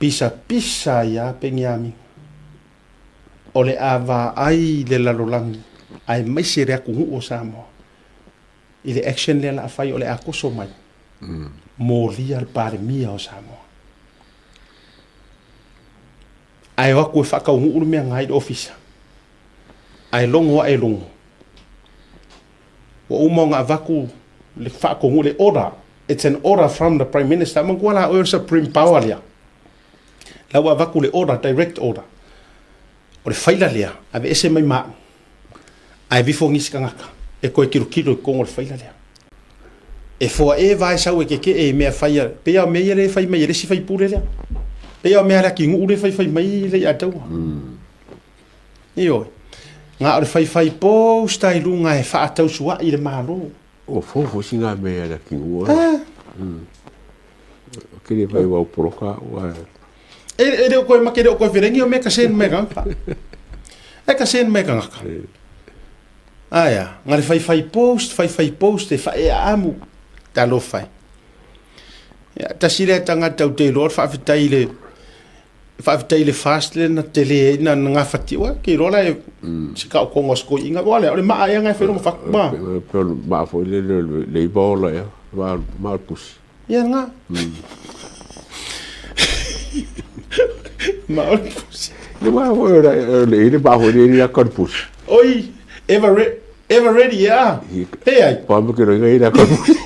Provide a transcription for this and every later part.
Pisapisa ai a Peniamina. O le a vaai le lalolagi aemaise le atunuu o Samoa i le action lea la a fai o le a toso mai molia le Palemia o Samoa. Ae o atu e faataunuu le mea na i le ofisa. Ae logo ae logo. Ua uma ona avatu le faatonuga, le order. It's an order from the Prime Minister. Manatua la oe o le supreme power lea. La ua avatu le order, direct order. O le faila lea, aveese mai ma au. Ae vifo nisi tagata e toe tilotilo i totonu o le faila lea. E foa e vae sau e keke'e i mea fai a, pei lava o mea ia lea e fai mai e le isi faipule lea. Pei lava o mea a le atinuu lea e faifai mai le Ataua. Ioe. Na o le faifai post lava i luga e faatausuai le Malo. Ua fou foi sina mea a le atinuu. Ah. Ke le vai wau poloka ua. E le o koe make le o koe felengi o mea ka sen mai kangaka. E ka sen mai kangaka. Aia, nga le faifai post, faifai post e whaea amu. Talofa e. Ia, tasi lea tagata ou te iloa le faafetai i le faafetai i le fast lea na tele ai na gafatia. Ua ke iloa la e se taotoga o se toeaina. Ua lea, o le maa ea na e fai lona fatu. Ma. Pe o le maa foi lele o le iva ola ea, maa o le pusi. Ia nga. Maa o le pusi. Le maa foi o le ile maa foi le ia ka le pusi. Oi, ever, re, ever ready, ia. Pe ai. Pa me ke roinga ila ka le pusi.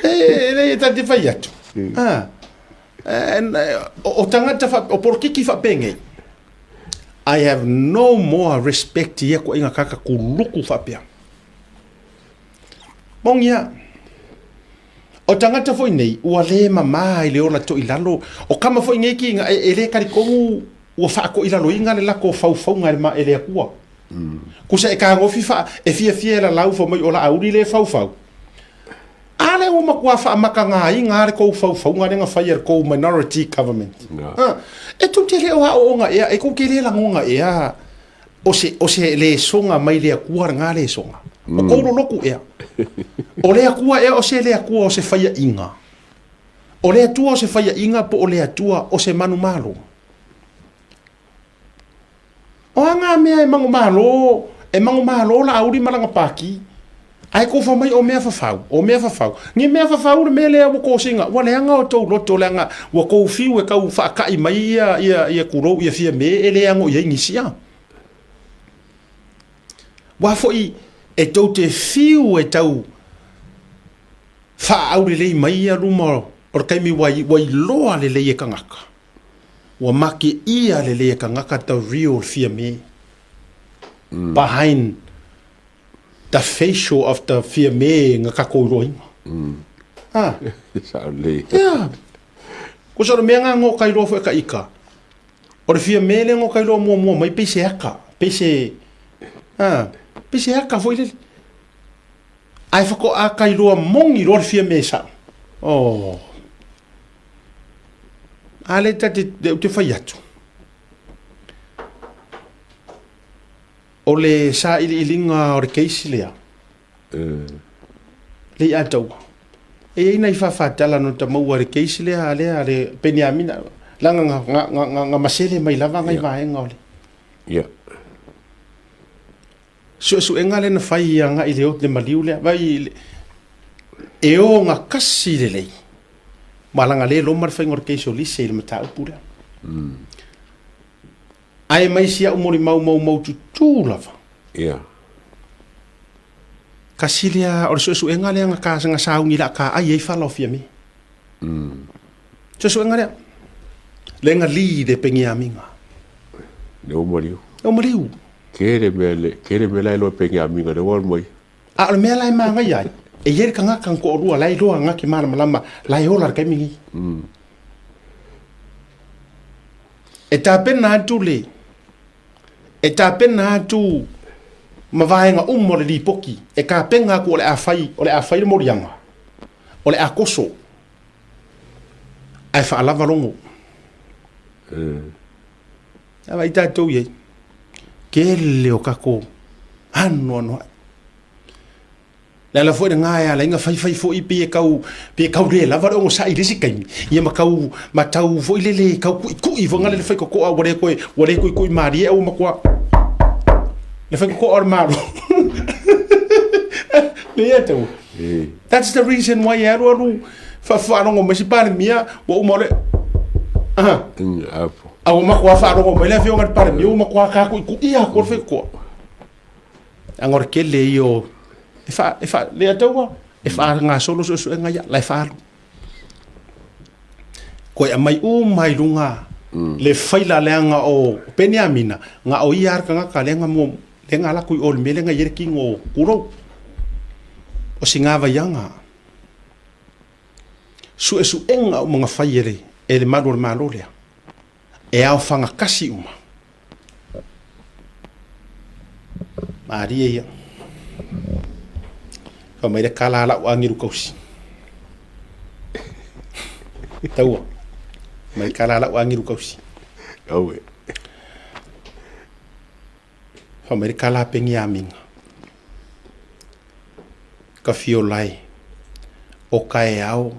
E le e tate fai atu. Ah. O tagata fa, o polokiki faapengei. I have no more respect ia ko inga kaka kuluku faapea. Moni a. O tagata foi nei, ua le mamā i le ola toilalo, o kama foi nei ki inga, e, e le talitonu ua faatoilaloina le lako faufauga e le, e le Atua. Kusa e kagofi fa, e fiafia e lalau fa mai o la auli le faufau. A le ua matua faamakagāina le kou faufauga lea na fai e le kou minority government. No. Ha, e tou te le o aooga ea, e tou te le lagoga ea o se, o se lesoga mai le Atua lena lesoga. O kou lolotu ea. O le Atua ea o se le Atua o se faiaʻiga. O le Atua o se faiaʻiga po o le Atua o se manumalo. O a ngā mea e manumalo, e manumalo la auli ma lana pāti. Ae kou fai mai o mea fafau, o mea fafau. Ni mea fafau le mea lea ua kosina, ua leaga o tou loto leaga ua kou fiu e tau faakaʻi mai ia ia ia kulou ia fia me e le ago i ai nisi a. Ua foi e tou te fiu e tau faaau lelei mai ia luma o le taimi ua ua iloa lelei e tagata. Ua make ia lelei e tagata the real Fiame behind the facial of the Fiame nga kakou iloaina. Ah. Sao lelei. Yeah. Ko sa o le mea nga ngo kai loa foi ka ika. O le Fiame le ngo kai loa muamua mai pei se aka, pei se ah, pei se aka foi lele. Ae whakoa kai loa moni loa le Fiame sao. Oh. A le ta te te whai atu. O le sailiiliga o le case lea, le i ataua, e i ai nai faafatala na ta maua i le case lea a lea a le Peniamina, leaga na, na, na, na, na masele mai lava nai vaega o le. Suesuega lea na fai agai i le, le maliu lea, vai e ogatasi lelei, ma leaga le loma le faiga o le case o Lise i le mataupu lea. Ae mai si au molimau maumau tutū lava. Ia. Kasi lea, o le suesuega lea na ka, na sauni la ka ai ai fala o Fiame. Suesuega lea. Le nga li le pengiamiga. Le o maliu. Le o maliu. Kere mea le, kere mea la e loa pengiamiga le o mai. A o le mea la e māngai ai, e i ai le tagata na toalua la e iloa na te malamalama la e ola i le taimi nei. E tapena atu le, e tapena atu ma vaega uma o le lipoti, e tapena atu o le a fai, o le a fai le moliaga, o le a toso, ae faalava logo. A vai tatou i ai, tele o tatou anoanoai. Le ala foi lena e ala ai ona faifai foi pei e tau, pei e tau le lava le onosai i le isi taimi, ia ma tau, ma tau foi lele tau kuikui foi lea le faitotoa ua le toe, ua le tuitui malie ae ua matua le faitotoa o le Malo. Lea tau. That's the reason why e alu alu faafaalogo mai si Palemia ua uma o le a ua matua faalogo mai le afioga i le Palemia ua matua tatuituia atu le faitotoa. Leaga o le tele ia o e faa e faa le ataua e faagasolo suesuega ia la e faaalu. Koe aumai uma i luga le faila leaga o Peniamina na o ia lava le tagata lea na mua lea na alu atu i o i le mea lea na i ai le tino o Tulou. O Sigavaiaga, suesuega uma na fai e le e le malu o le Malo lea, e aofaga tasi uma. Malie ia. Fai mai le kala a lau agelu kausi. Taua. Mai kala a lau agelu kausi. Aue. Fai mai le kala a Peniamina. Ka fiolai o kaeao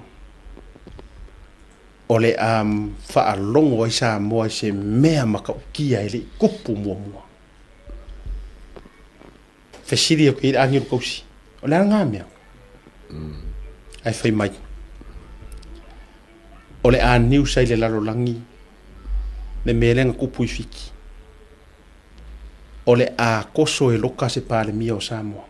o le a faalogo ai Samoa i se mea matautia e le i tupu muamua. Fesili atu i ai le agelu tausi, o le a lena mea? Ae fai mai, o le a news ai le lalolagi le mea lea na tupu i Fiti. O le a toso e loka se Palemia o Samoa.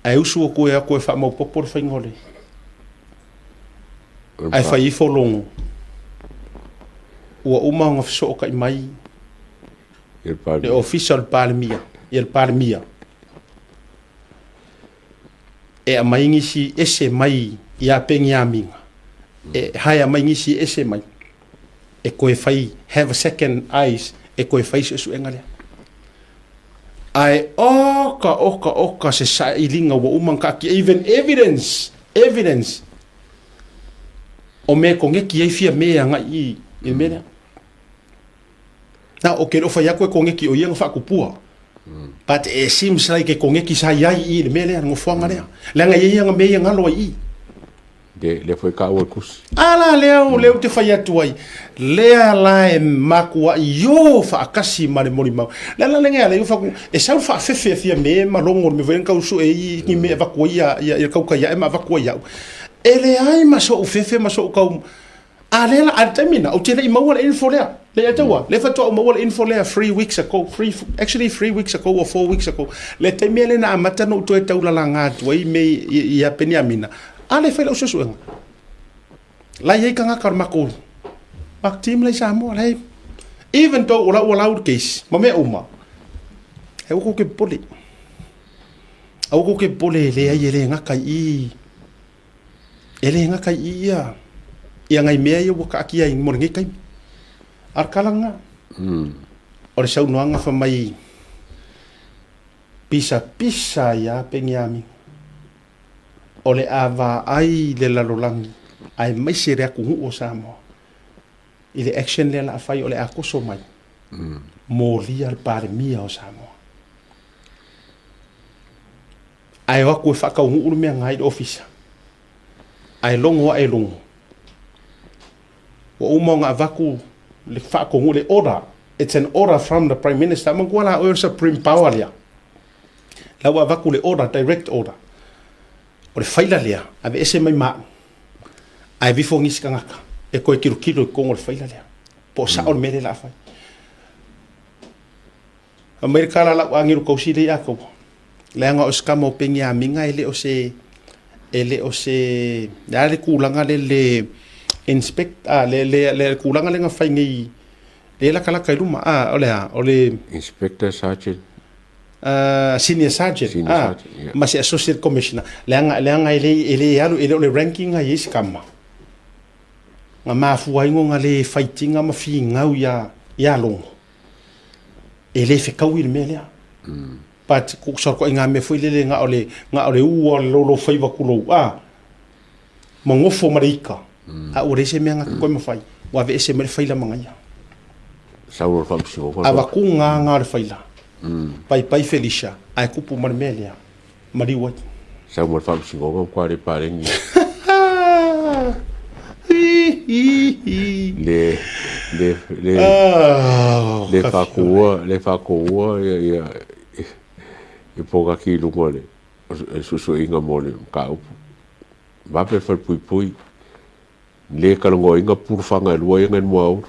Ae usu atu e atu e faamaopopo le faiga o le Ae fai ifo logo ua uma ona fesootai mai le Ofisa o le Palemia, ia le Palemia e aumai nisi ese mai ia Peniamina, e hire mai nisi ese mai e toe fai have a second eyes e toe fai suesuega lea. Ae oka oka oka se sailiga ua uma ona taatia even evidence evidence o mea e koneki ai fia mea agai i i le mea lea. Na o ke le o fai atu e koneki o ia na faatupua. But it seems like e koneki sa i ai i le mea lea, le nofoaga lea. Leaga e i ai ana mea ia galo ai i i. Le, lea foi taua i le tusi. A la lea o lea ou te fai atu ai, lea la e matuai io faatasi ma le molimau. Le ala lea ala i faku, e sau le faafefe a Fiame ma logo le mea foi lea na tau sue ai ni mea e avatu ai ia, ia, ia tau tai ae ma avatu ai au. E leai ma so'u fefe ma so'u tau, a lea la, a le taimi lena, ou te le i maua le info lea. Le ia taua, lea faatoa ou maua le info lea 3 weeks ago, three, actually 3 weeks ago or 4 weeks ago. Le taimi lea na amata ona ou toe taulalaga atu ai mea ia Peniamina, a lea e fai lau suesuega. La e i ai tagata o le matou matou team la i Samoa, la e, even though o la ua lau le case ma mea uma, aua tou te popole. Aua tou te popole e leai e le gata i i. E le gata i i ia, ia nai mea ia ua taatia ai mo lenei taimi. A o le tala lena, o le saunoaga fai mai pisapisa ai lava Peniamina, o le a vaai le lalolagi aemaise le atunuu o Samoa i le action lea o le a fai, o le a toso mai molia le Palemia o Samoa. Ae o atu e faataunuu le mea na i le ofisa. Ae logo ae logo. Ua uma ona avatu le faatonuga, le order. It's an order from the Prime Minister. Manatua la oe o le supreme power lea. La ua avatu le order, direct order. O le faila lea, aveese mai ma au. Ae vifo nisi tagata e toe tilotilo i totonu o le faila lea. Po o sao le mea lea o le a fai. Aumai le tala a lau agelu tausi lea ia Akopo, leaga o se tama o Peniamina e le o se, e le o se, le a le tulaga le le inspect, a, le, le, le tulaga lea na fai nei, le latalata i luma, a, o le a, o le... Inspector Sergeant. Senior Sergeant, Senior a, Sergeant, yeah. ma se Associate Commissioner, leaga, leaga e le, e le alu, e le o le ranking a i ai se tama. Na mafua ai ona le faitiga ma finau ia, ia Logo. E le fetaui le mea lea. But ko sa ko ngā mea foi lele nga o le nga o le ua o le lolo faiva kulou a ma ngofo ma le ika. A ua leai se mea nga koe mawhai. Ua aveese mai le faila ma ngaia. Sau o le faamasino. Avaku ngā ngā o le faila. Paipai Felicia, ae kupu ma le mea lea, maliu ai. Sau ma le faamasinoga matua le paleni. Le le le le faakoua le faakoua ia ia ia pogaki i luga o le suesueina mo le mataupu. Vave le falepuipui. Le talanoaina pulufaga e lua ia na i le moaulu.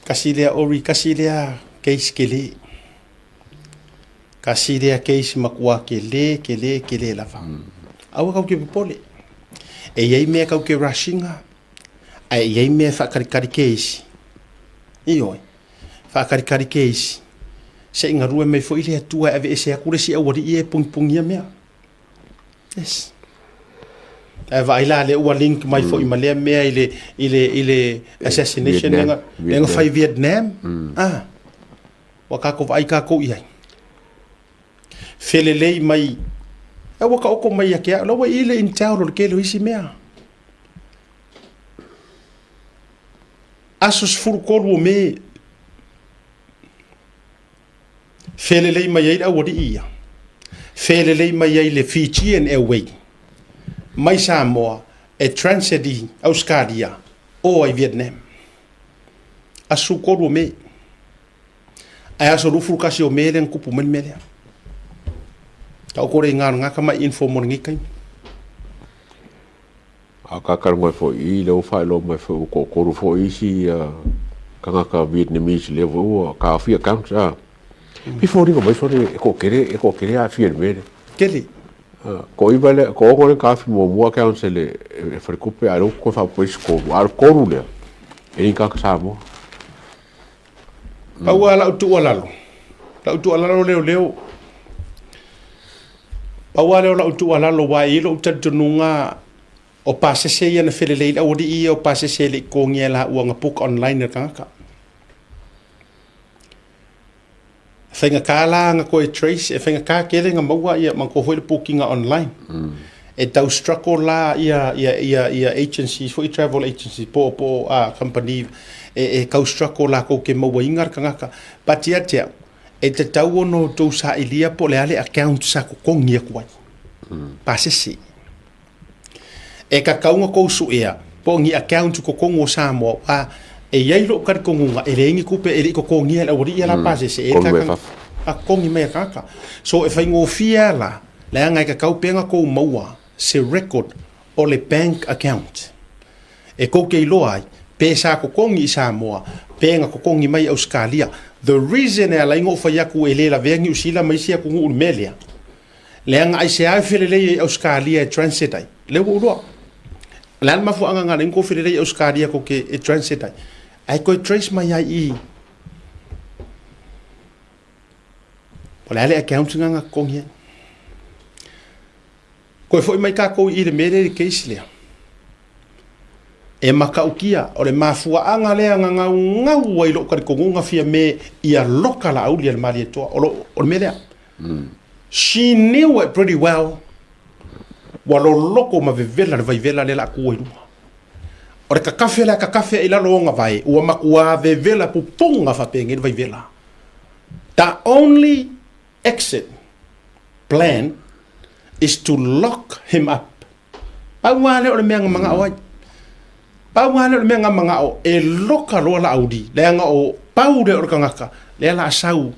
Kasi lea ori, kasi lea case kele. Kasi lea case matua kele, kele, kele lava. Aua kau ke popole. E i ai mea kau ke rush-ina, ae i ai mea e faakalikali case. Ioe, faakalikali case. Se i galue mai foi le Atua e aveese atu le isi aualii ia e pugipugia mea. Yes. Ae vaai la lea ua link mai foi ma lea mea i le i le i le assassination lea na lea na fai Vietnam. Ah. Ua tatou vaai tatou i ai. Felelei mai e ua taoto mai ia te au, la ua i le intel o le tele o isi mea. Aso 13 o Me, Felelei mai ai le aualii ia. Felelei mai ai le Fijian Airway mai Samoa e transit i Ausekalia o ai Vietnam. Aso 13 o Me. Ae aso 21 o Me lea na tupu mai le mea lea. Taoto le iga o lena tamai info mo lenei taimi. A kakalunga foi i lea ua faailoa mai foi ua toatolu foi isi tagata Vietnamese lea foi ua taofia accounts a. E foliga mai sole e toatele e toatele e aafia i le mea lea. Tele. Toaiva lea, toaono lea na taofi muamua accounts e le faletupe a o lea ua toe faaopoopo i ai isi tolu. A o le tolu lea, e le ni tagata Samoa. Pau lava lau tuualalo, lau tuualalo leoleo, pau lava lea o lau tuualalo aua e i ai lou talitonuga o pasese ia na felelei ai le aualii ia o pasese e le i totogia e laua na book online e le tagata. E faigata la ona toe trace, e faigata tele ona maua ia manatua foi le booking online. E tau struggle la ia ia ia ia agencies foi travel agencies po po a company e e tau struggle latou ke mauaina le tagata. But ia te au, e tatau ona outou sailia po o le a le account sa totogi atu ai. Pasese. E tatau ona tou suea po o ni account i totonu o Samoa aua e i ai lou talitonuga e leai ni tupe e le i totogia e le aualii ia la pasese e a totogi mai e tagata. So e faigofie lava la leaga e tatau pea ona tou maua se record o le bank account e tou te iloa ai pe sa totogi i Samoa pe na totogi mai i Ausetalia. The reason e ala ai ona ou fai atu e le lavea Niu Sila ma isi atunuu i le mea lea, Leaga aisea e felelei ai Ausetalia e transit ai? Lea ua ou iloa. O le a le mafuaaga na ala ai ona tou felelei i Ausetalia tou te e transit ai? Ae toe trace mai ai i i. O le a le account lena na totogi ai? Toe foi mai tatou i i le mea lea i le case lea. E matautia, o le mafuaaga lea na gaugau ai lou talitonuga Fiame ia loka Laauli a le Malietoa. O, lo, o le mea lea. She knew it pretty well. Ua loloko ma vevela le vaivela lea la a tu ai luga. O le kakafe lea kakafe i lalo o ona vae, ua matua vevela pupuga faapenei le vaivela. The only exit plan is to lock him up. Pau lava lea o le mea na manao ai. Pau lava lea o le mea na manao e loka loa Laauli, leaga o pau lea o le tagata lea la a sau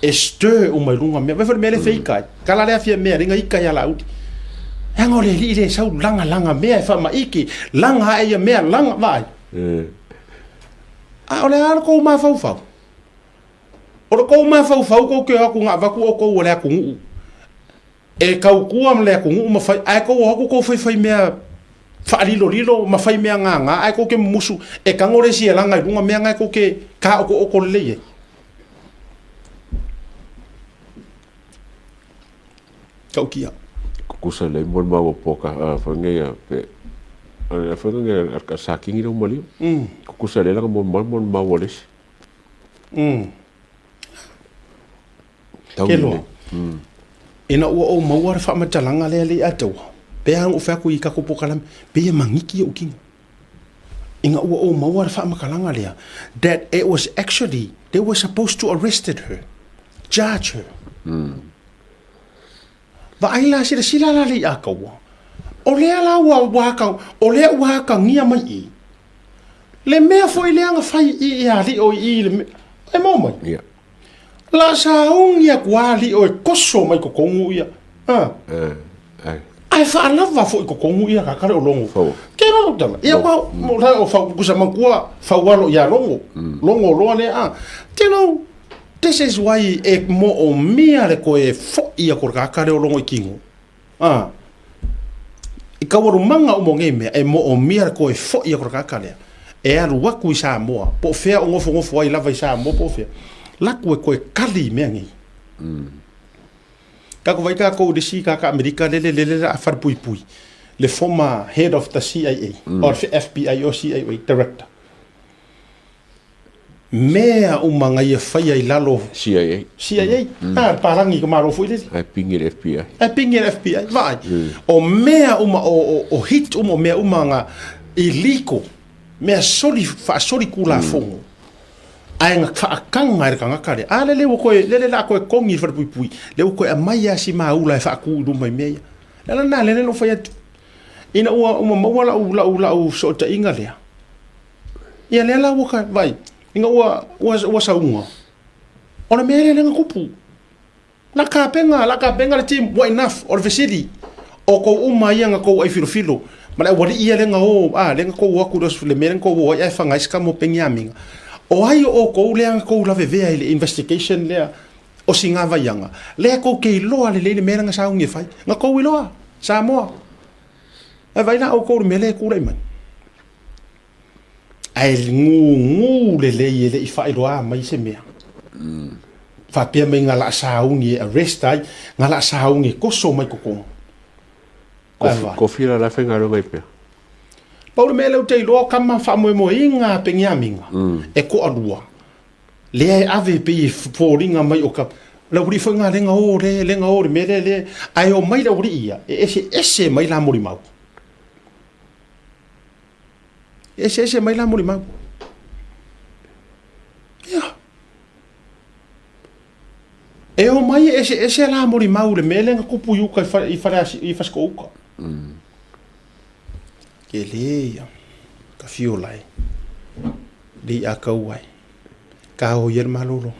e stir uma i luga mea. Vaai foi le mea lea e feika ai. Kala lea fia mea lea ika ia Laauli. Leaga o le alii lea e sau lagalaga mea e faamaiki, laga ae ia mea, laga, vaai. A o le a le tou mafaufau? O le tou mafaufau tou te o atu na avatu outou e le atunuu e tautua ma le atunuu ma fai, ae tou o atu tou faifai mea faalilolilo ma fai mea gaga, ae tou te mumusu e tago le isi e laga i luga mea na e tou te taotooto lelei ai. Tautia. Tutusa lelei mo le maua poka foi nei a pe a foi nei a sa kingi leo maliu. Tutusa lelei langa mo mo le maua le isi. Ke loa. Ina ua ou maua le faamatalaga lea le i ataua, pe a ona ou fai atu i tatou polokalame, pei e magiki ou tino. Ina ua ou maua le faamatalaga lea, that it was actually, they were supposed to arrested her, charge her. Vaai la, silasila la le Iakaua, o lea la ua, ua aka, o lea ua akagia mai i, le mea foi lea na fai i i alii o i i le mea, e maua mai? Yeah. La sauni atu alii o e koso mai totonu ia. Ah. Eh, Ae faalava foi totonu ia kaka le o Logo. Fau. Ke rau tala. Ia kwa, mo la o fau kusa mankua, fau alo ia Logo. Logo loa le a. Te rau, this is why e mo o mia le koe fo ia ko kaka le o Logo i kingo. Ah. I kaualumanga uma o nei mea, e moomia le koe fo'i aku i le tagata lea, e alu atu i Samoa, po o fea o nofonofo ai lava i Samoa po o fea, laku e koe kali i mea nei. Tatou vaai tatou i le isi tagata Amerika lele lele la a falepuipui, le former head of the CIA, or FBI or CIA director. Mea uma na ia faia i lalo. CIA. CIA. Mm. Ah, palagi ka malo foi lele. Ai pingi le FBI. Ai pingi le FBI. Vaai. Mm. O mea uma o, o, o hit uma o mea uma nga illegal. Mea soli faasoli kulafono. Mm. Ae nga whaakanga e le kangaka le. A lele ua koe, lele la koe kongi i wharepuipui. Le ua koe amai a si maula e whaaku i luma i mea ia. Le la nā, lele no whai atu. Ina ua uma maua lau, lau, lau fesootaiga lea. Ia lea la ua ka, vai, ina ua, ua, ua sauga. O le mea lea lea na tupu. La kapena, la kapena le team, ua enough, o le fesili. O kou uma ia na kou aifilofilo, ma le aualii ia lea na o, a, lea na kou o atu i le mea lea na kou o ai ae faga ai se kamo Peniamina. O ai o outou lea na kou lavevea i le investigation lea o Sigavaiaga, lea kou te iloa lelei le mea lea na sauni e fai. Na kou iloa, Samoa. Ae vaai la outou i le mea lea e tulai mai. Ae gugu lelei e le i faailoa mai se mea. Faapea mai nga laa sauni e arrest ai, nga laa sauni e koso mai totonu. Kofi la la faigaluega ai pea. Pau le mea lea ou te iloa o kama faamoemoeina a Peniamina e toalua, lea e ave pei e foliga mai o ka le aualii foi lena lea na o le lea na o i le mea lea lea ae omai le aualii ia e eseese mai la molimau. E eseese mai la molimau. Ia. E omai e eseese la molimau i le mea lea na tupu i uka i whare, i whare, i Whaskouka. Ke lē ia, ka whio lai, lei a kau ai, ka o ia le malologa.